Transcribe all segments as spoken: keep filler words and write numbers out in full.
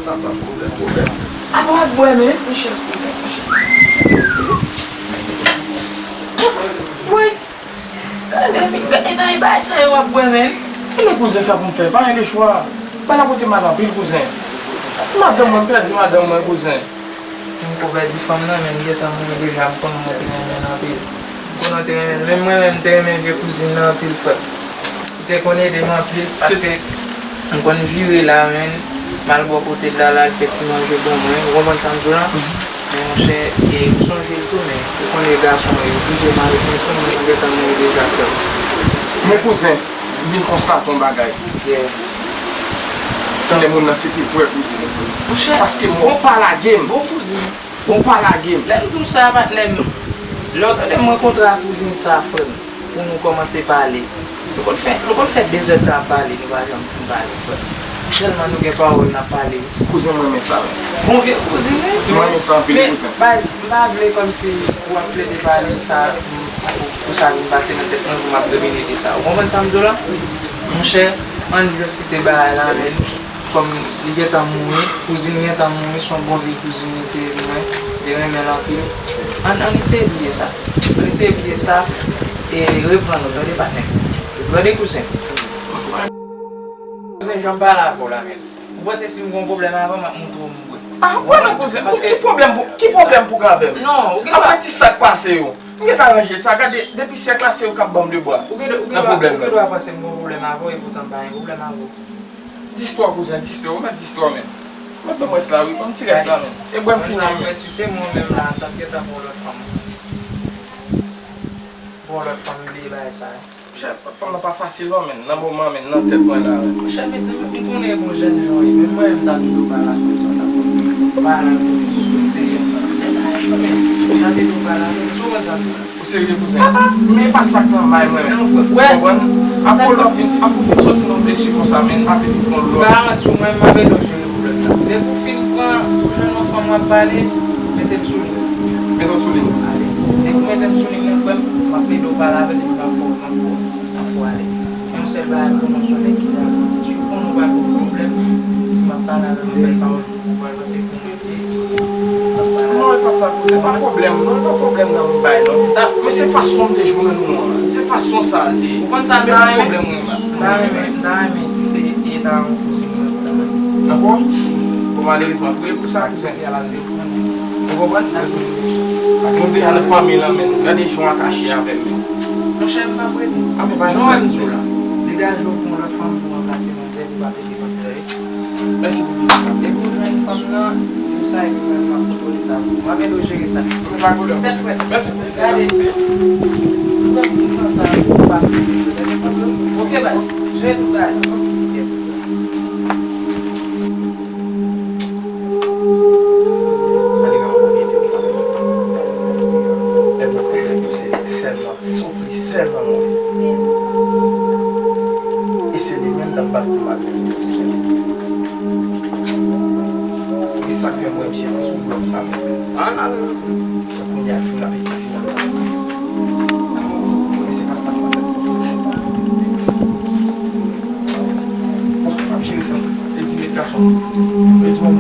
Apa w ap bwè, men? Yon chèz, kouzen, yon chèz. Woy! Gade, men, gade, e pa, e pa sa yo w ap bwè, men. Kilè kouzen sa pou m fè? Pa gen lechwa. Bagay la pote mal anpil, kouzen. Madanm mwen, m pèdi madanm mwen, kouzen. M ko pèdi fanm nan, men m gentan mouri deja, m konnen mwen te renmen l anpil. M konnen w te renmen l. Menm mwen menm, m te renmen vye kouzin nan anpil, frè m. Li te konn ede m anpil, paske m konn vire la, men, m al bò kote l la, l al fè ti manje ban mwen, ou konprann sa m di w la? Men monchè, e, m sonje l tou, men ou konnen gason yo, oblije mare sensyon, mwen, mwen gentan mouri deja, frè m. Men kouzen, m vin konstate yon bagay. Yeah. Talè moun nan se te vrè kouzin ou. Monchè, paske bon, ou pa lage m. Bon kouzin. Ou pa lage m. Lè m di w sa, patnè m, lè w tande m rankontre ak kouzin sa, frè m, pou nou kòmanse pale. Nou konn fè, nou konn fè dezèdtan ap pale, nou pa janm fin pale, frè m. Tèlman nou gen pawòl n ap pale. Kouzen, mwen renmen sa, wi. Bon vye kouzin, wi. Mwen renmen sa anpil, kouzen. Men, baz, m pa vle kòmsi w ap plede pale sa, pou, pou sa vin pase nan tèt mwen, pou m ap domine de sa. Ou konprann sa m di w la? Monchè, ann jis kite bagay la, men. Kòm li gentan mouri, kouzin li gentan mouri, se yon bon vye kouzin li te, mwen te renmen l anpil. Ann, ann eseye bliye sa. Ann eseye bliye sa e reprann nou, tande patnè. Tande kouzen. Kouzen, jan m pale avè w la, men. Ou panse si m gen yon pwoblèm avè w, m ap montre w m bwè? Ah, wè non, kouzen. Ki pwoblèm pou, ki pwoblèm pou gen avè m? Non, ou gen dwa. Apre ti sa k pase yo, m gentan ranje sa. Gade, depi syèk la, se yo k ap ban m de bwa. Ou gen dwa, ou gen dwa, ou gen dwa panse m gen yon pwoblèm avè w, epoutan m pa gen pwoblèm avè w. Distwa, kouzen, distwa. Ou mèt distwa, men. Mèt ban m rès la, wi. Ban m ti rès la, men. E bwè m fini, men. Si se mwen menm la, m t ap gentan pran yon lòt fanm. Pran yon lòt fanm, bliye bagay sa yo. Monchè, lòt fanm nan pa fasil, non, men. Nan moman, men, nan tèt mwen la, men. Monchè, men, m konnen e bon jèn jan w ye, men mwen menm, m t ap ede w pale avè l, sa w t ap pale avè l, pou eseye. Se bagay yo, men. M t ap ede w pale avè l, sou konn sa tou. Ou serye, kouzen? Men e pa sa k nan may mwen menm. Ou konprann? Apre w fin, apre w fin soti nan blesi konsa, men, m ap vin pran lòt. M garanti w, mwen, m ap ede w jere pwoblèm nan. Depi w fin pran, ou jwenn yon fanm w ap pale, mete m sou liy. Mete w sou liy. Alèz. Depi w mete m sou liy nan, frè m, m ap ede w pale avè l, epi m ap fè w, m ap fè w, m ap fè w alèz. Men yon sèl bagay pou nou, se yon nèg ki la. Si w konnen w pral gen pwoblèm, si m ap pale avè l, yon bèl pawòl pou ou, pral panse pou mwen. Non, e pa t sa, kouzen, pa pwoblèm, non, e pa pwoblèm nan m bay, non. Men se fason m te jwenn ou an. Se fason sa a l te ye. Ou konn sa m ta renmen? M ta renmen, m ta renmen si se e ta yon kouzin mwen, m ta renmen. Ankò? Bon, malerezman, pou, pou sa, kouzen. Ou konprann? Nou deja nan fanmi lan, men gade jan w atache avè m, men. Monchè, m p ap rete. Jan w wè m di w la, degaje w pou yon lòt fanm pou ranplase manzè, pou pa pete panse l. Mèsi pou vizit la. Depi w jwenn fanm nan, di m sa epi mwen, m ap kontwole sa pou ou. M ap ede w jere sa. Ok, pa gen pwoblèm. Tèt frèt. Mèsi pou vizit la. Gade, tout moun nan sa, ou pa fè. Ok, baz. Jere tout bagay. Ok. Ann rann mwen byen de mwen. Lè mwen konnen ke se sèlman souf li sèlman mwen. E se li menm k ap bat pou m ak Bèl Rose. E sa k fè m wè misye nan sou blòf la menm. Ann ale. Kounye a, di m l ap ekri jounal la. Men se pa sa k mande m. Bon, m ap jere sa. E di met gason. E di bon.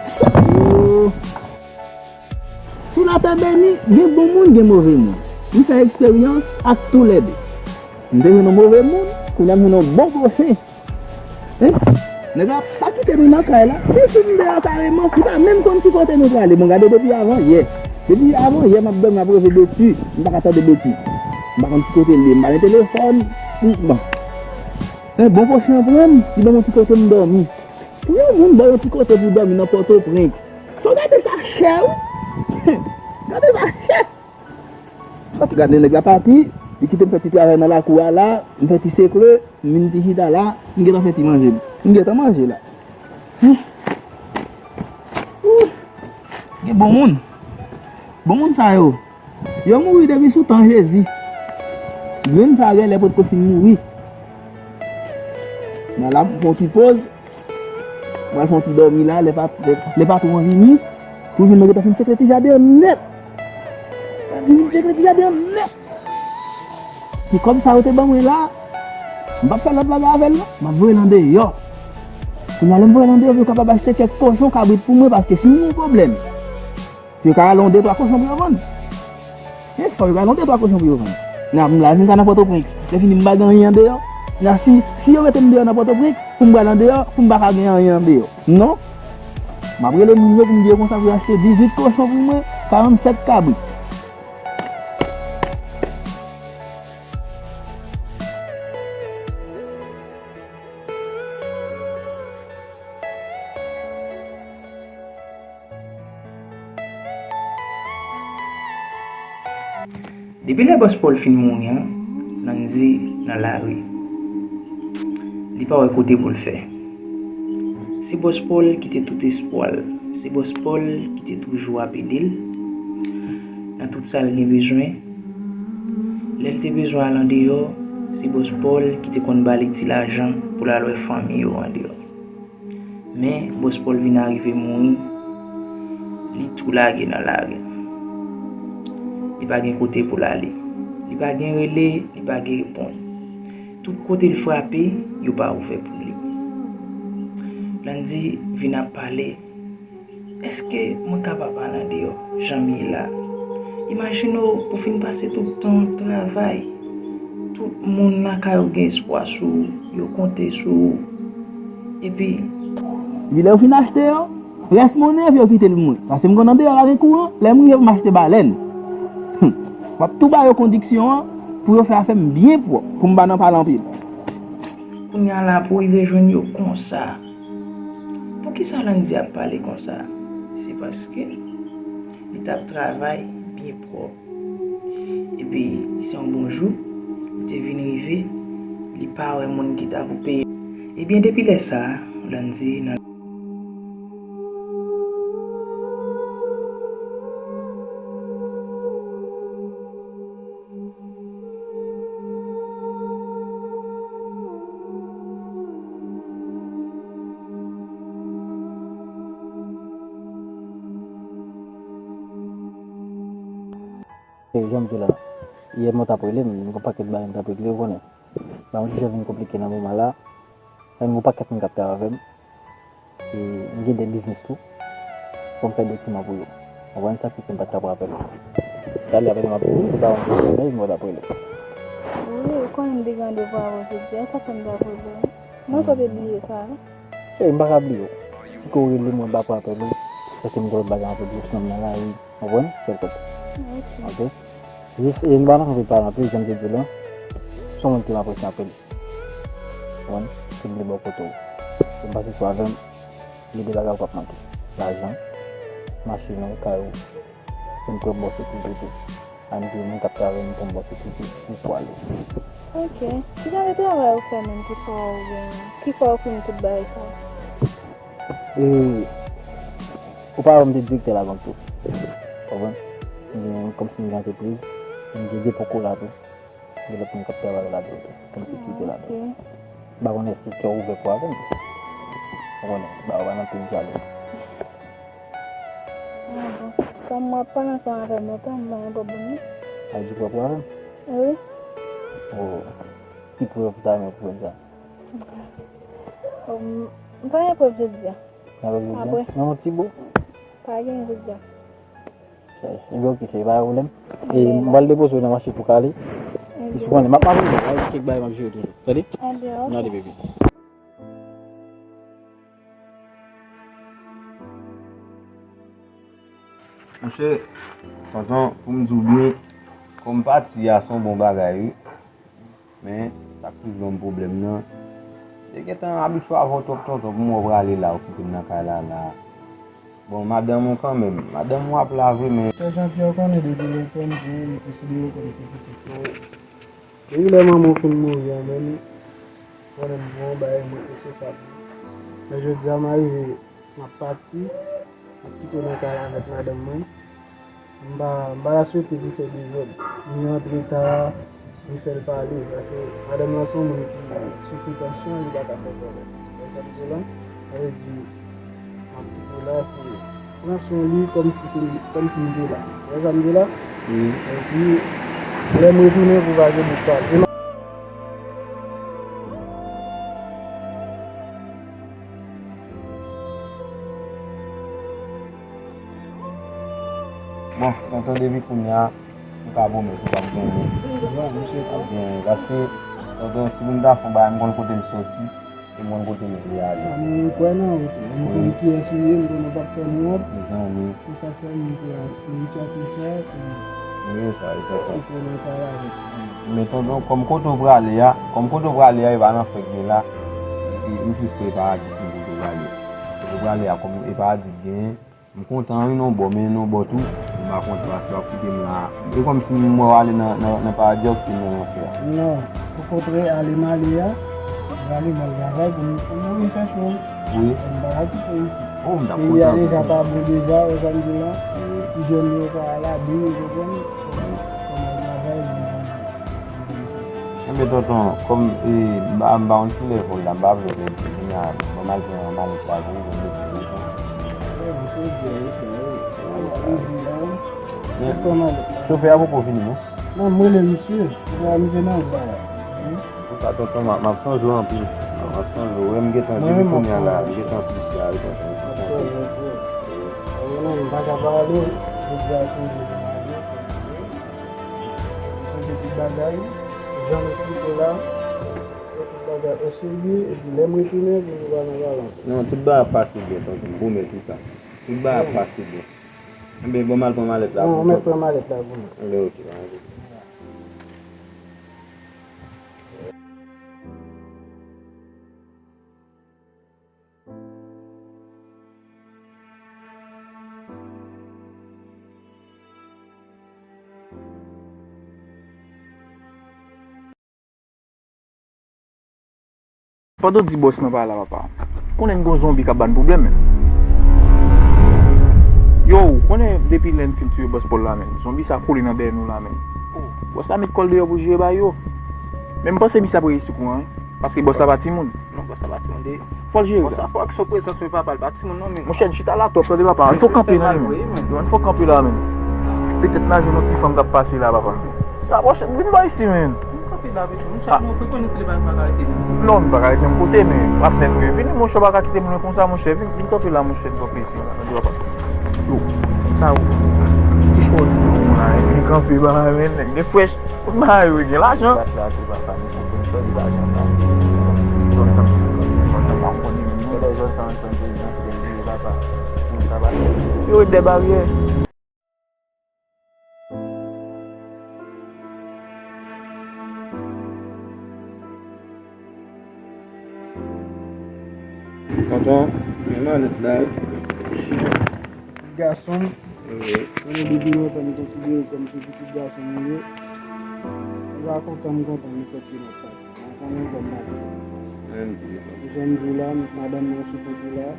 Sa yo. Sou latè beni, gen bon moun, gen move moun. M fè eksperyans ak toulède. M te jwenn yon move moun, kounye a m jwenn yon bon pwochen. Hein? Nèg la pa kite nou nan kay la. Li fin deyò kareman. Li pa menm konn ki kote nou prale. Bon, gade depi avan yè. Depi avan yè, m ap dòmi, m ap reve Beti. M pa ka tande Beti. M pa konn ki kote l ye. M pa gen telefòn. M, bon. Hein, bon pwochen an pran m. Li ban m yon ti kote m dòmi. Pou yon moun ba w yon ti kote pou dòmi nan Pòtoprens. Fò gade sa chè, wi. Gade sa chè. Sot gade nèg la pati, li kite m fè ti travay nan lakou a la, m fè ti sekle, m vin ti chita la, m gentan fè ti manje m. M gentan manje la. Huh. Huh. Gen bon moun. Bon moun sa yo. Yo mouri depi sou tan Jezi. Grenn sa genlè potko fin mouri. Nan la, m pran ti poz. Mwen fè yon ti dòmi la, lè pa, lè, lè patwon an vini, pou jwenn mwen gentan fin sekle ti jaden an nèt. Fin sekle ti jaden an nèt. Ti kòb sa yo te ban mwen la, m p ap fè lòt bagay avè l non. M ap voye l andeyò. Kounye a lè m voye l andeyò, pou yo kapab achte kèk kochon kabrit pou mwen, paske si m gen yon pwoblèm, yo ka rale yon de twa kochon pou yo vann. E fò yo rale yon de twa kochon pou yo vann. Nan m la, vin ka nan Pòtoprens. Lè fini m pa gen anyen andeyò. Nan si, si yo mete m deyò nan Pòtoprens, pou m pral andeyò, pou m pa ka gen anyen andeyò. Non. M ap rele moun yo pou m di yo konsa pou yo achte dizuit kochon pou mwen, karannsèt kabrit. Depi lè Bòs Pòl fin mouri an, Landy nan lari. Li pa wè kote pou l fè. Se Bòs Pòl ki te tout espwa l. Se Bòs Pòl ki te toujou ap ede l nan tout sa l gen bezwen. Lè l te bezwen al andeyò, se Bòs Pòl ki te konn ba li ti lajan pou l al wè fanmi yo andeyò. Men, Bòs Pòl vin arive mouri, li tou lage nan lari. Li pa gen kote pou l ale. Li pa gen rele, li pa gen reponn. Tout kote l frape, yo pa ouvè pou li. Landy vin ap pale. Èske mwen kapab al andeyò jan m ye la? Imajine w, ou fin pase tout tan w ap travay, tout moun lakay ou gen espwa sou ou, yo konte sou ou. Epi, epi lè yo fin achte yo, rès monnen an pou yo kite l pou mwen. Paske m konn andeyò pa gen kouran, lè m rive pou m achte balèn. Hum. M ap tou ba yo kondiksyon an pou yo fè afè m byen pwòp, pou m pa nan pale anpil. Kounye a la pou w rive jwenn yo konsa. Poukisa Landy ap pale konsa? Se paske li t ap travay byen pwòp. Epi, se yon bon jou, li te vin rive, li pa wè moun ki ta pou peye. Ebyen, depi lè sa a, Landy nan E, jan m di w la, yè mwen t ap rele m, m gen yon pakèt bagay m t ap regle, ou konnen. Bagay mwen ti jan vin konplike nan moman la. Sa vin gen yon pakèt moun k ap travay avè m. E, m gen de biznis tou. Fò m fè dokiman pou yo. Konprann sa ki fè m pa t ka pran apèl ou. Talè apèl m ap rele, m pa konn si se mèy, m wè l ap rele. Wi, ou konnen m te gen randevou avè w jodi a, sa fè m t ap rele w. Non, sa w te bliye sa, wi. Cheri, m pa ka bliye w. Si ke w rele m, mwen pa pran apèl ou, se ke m gen lòt bagay anpil pou fè nan lari, konprann? Kèlkòt. Ok. Jis, e, nou pa nan anpil pale anpil, jan m te di w lan, se yon moun ke m apresye anpil. Konprann? Ke m vle bò kote w. Ke m pase sou avè m, gen de bagay ou p ap manke. Lajan, machin ou, kay ou. Pou m pran bò sekirite tou. Ann gen moun k ap travay, m pran bò sekirite, jis pou ale. Ok. Ki jan de travay ou fè menm ki fè w gen, ki fè w fini tout bagay sa yo? E, oparavant m te direktè labank tou. Konprann? M gen, kòmsi m gen antrepriz, m gen depo kola tou. Gen lòt moun k ap travay ladan tou, kòm sekirite ladan. Ok. M pa konnen èske kè w ouvè pou avè m. Ou konnen, ba, ou pa nan peyi m pral. Ah bon. Kòm w ap pale ansanm avè m lontan, m pa gen pwoblèm non. A di w pran pou avè m? Wi. Oh, ki prèv ou ta renmen pou prèv sa? M pa gen prèv jodi a. Pa gen prèv jodi a? Apre. Nan yon ti bout? Pa gen jodi a. Ebyen, oke, cheri, pa gen pwoblèm. E, m pral depoze w nan machin pou w ka ale. Ebyen. Paske w konnen, m ap, m ap, m ap kèk bagay m ap jere toujou. Tande? Ebyen, oke. N ale, baby. Monchè, tonton, pou m di w byen, kòm pati a se yon bon bagay, wi. Men, sa k plis ban m pwoblèm nan, m te gentan abitye avè w twòp, tonton, pou m wè w prale la, ou kite m nan kay la, la. Bon, madanm ou kanmenm. Madanm ou ap la vre, men. Frè Jean Pierre, ou konnen depi lontan m gen w, m konsidere w kòm se pitit mwen. Depi lè manman w fin mouri an menm, ou konnen m gen yon bagay mwen kesyon sa pou ou. Men jodi a, m arive, m ap pati, m ap kite w nan kay la avèk madanm mwen. M pa, m pa ta swete pou fè dezòd, ni antre ta, ni fè l pale, paske madanm lan se yon moun ki soufri tansyon, li pa ka fè pwoblèm. Ou wè sa m di w la? Sa vle di, m ap kite w la, se pran swen li kòmsi se, kòmsi m te la. Ou wè sa m di w la? Wi. Epi, lè m retounen pou bagay bout pale. Bon, tonton, depi kounye a, ou ka pwomèt ou p ap gen anyen. Wi, misye. P ap gen anyen. Paske, tonton, si pou m ta fè yon bagay, m konn kote m soti, e m konn kote m vle ale. A, mwen, m kwè nan ou tou. M konn kiyès ou ye, m konn ou p ap fè m wont. Mezanmi. Se sa k fè m pran inisyativ sa a pou m, wi, sa, e tonton, pou m pran kay avèk ou. Men tonton, kòm kote w prale a, kòm kote w prale a, e pa nan fèk gen la, e, e, m jis preparatif pou kote w prale. Kote w prale a, kòm e paradi k genyen, m kontan wi nan yon bò, men nan yon bò tou, m pa kontan paske w ap kite m la. E kòmsi m wè w ale nan, nan, nan paradi a, w kite m nan lanfè a. Non, okontrè, ale m ale a, m prale m al travay pou m, pou m vin chèche w. Wi. M pa ka kite w isi. Oh, m t ap kontan. Peyi a deja pa bon deja, ou konn di la. Wi. Ti jèn yo pa al abri, ou konprann? Fò m al travay, m vin. Enben, tonton, kòm, e, m pa, m pa konn ki lè vòl la, m pa vle pèdi li, m a, bon, m al pran malèt la pou ou, pou m mete l. Wi, misye di a, wi, se vre. Wi, sa. Wi, wi, la. Men, chofè a poko vini, non? Non, m rele misye. Misye nan wout la. Wi. Pou sa, tonton, m ap, m ap sonje w anpil. M ap sonje w. Wi, m gentan di wi kounye a la. M gentan plis la, wi, tonton. M ap sonje w tou. Wi. Mwen menm, m pa ka pa ale. Jodi a, sonje pou m ale. Sonje tout bagay. Jan m esplike w la. Tout bagay oserye. Epi lè m retounen, pou nou pa nan pale ankò. Non, tout bagay ap pase byen, tonton. M pwomèt ou sa. Tout bagay ap pase byen. Enben, bon, m al pran malèt la pou ou. Non, mèt pran malèt la pou mwen. Enben, oke, pa gen pwoblèm. Pandan w di bòs lan pa la, papa, konnen n gon zonbi k ap ba n pwoblèm, menm. Yo, ou konnen depi lè n fin tiye bòs Pòl la, menm, zonbi sa kole nan dèyè nou la, menm. Bòs la met kò l deyò pou l jere bay yo. Men m panse misye ap reyisi kou an, wi. Paske bòs la pa timoun. Non, bòs la pa timoun, de. Fò l jere. Bòs la fò ak son prezans, men papa, l pa timoun, non, men. Monchè, n chita la twòp, tande, papa. Ann fè w kanpe la, menm. Ann fè w kanpe la, menm. Petèt n a jwenn yon ti fanm k ap pase la, papa. Rapwoche, vin pa isi, menm. Vin kanpe la, vin. Monchè, nou rekonèt li pa, pa ka rete menm. Non, li pa ka rete menm kote, men patnè nou ye. Vini, monchè, w pa ka kite m lwen konsa, monchè. Vin, vin kanpe la, monchè, n kanpe isi la. Tande, papa. Yo, sa yo. Ti chòt, moun la, vin kanpe, ba, men, nèg, de frèch. Kout bagay yo gen lajan. Dat la tou papa, nou konprann sa, li pa janm pase. Zòn sa, zòn sa pa konnen menm non. Genlè zòn sa, zòn prezidansyèl li ye, papa. Timoun sa pase. Yo ret dèyè baryè. Tonton, men malèt la, wi. Pitit gason m, wi, konnen depi lontan m konsidere w kòm se pitit gason m ou ye. Ou pa kontan, m kontan, nenpòt ki lòt pati. Mwen konnen w kòm pati. Menm di, tonton. Jan m di w la, madanm nan sou kote la.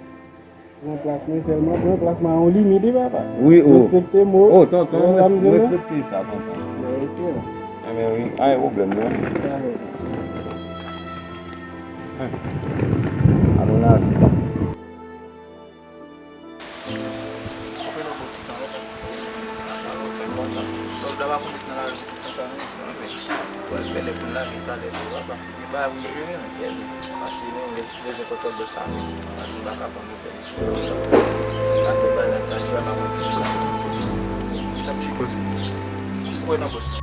Pran plas mwen sèlman, pran plas mwen a yon limit, wi, papa. Wi, o. Respekte mo. O, tonton, m respekte sa, tonton. Enben, wi, pa gen pwoblèm, non. Dakò. Alon lavi sa. Pral fè lè pou l lave talè tou, papa. Li pa vle jere, men, kè li. Pase nou bezwen kontwòl dlo sa, men. Pase m pa ka pran dlo fè li tou. Sa fè bagay sa, jwa pa konn sa. Sa m ti koze. Ou kwè nan bòs la?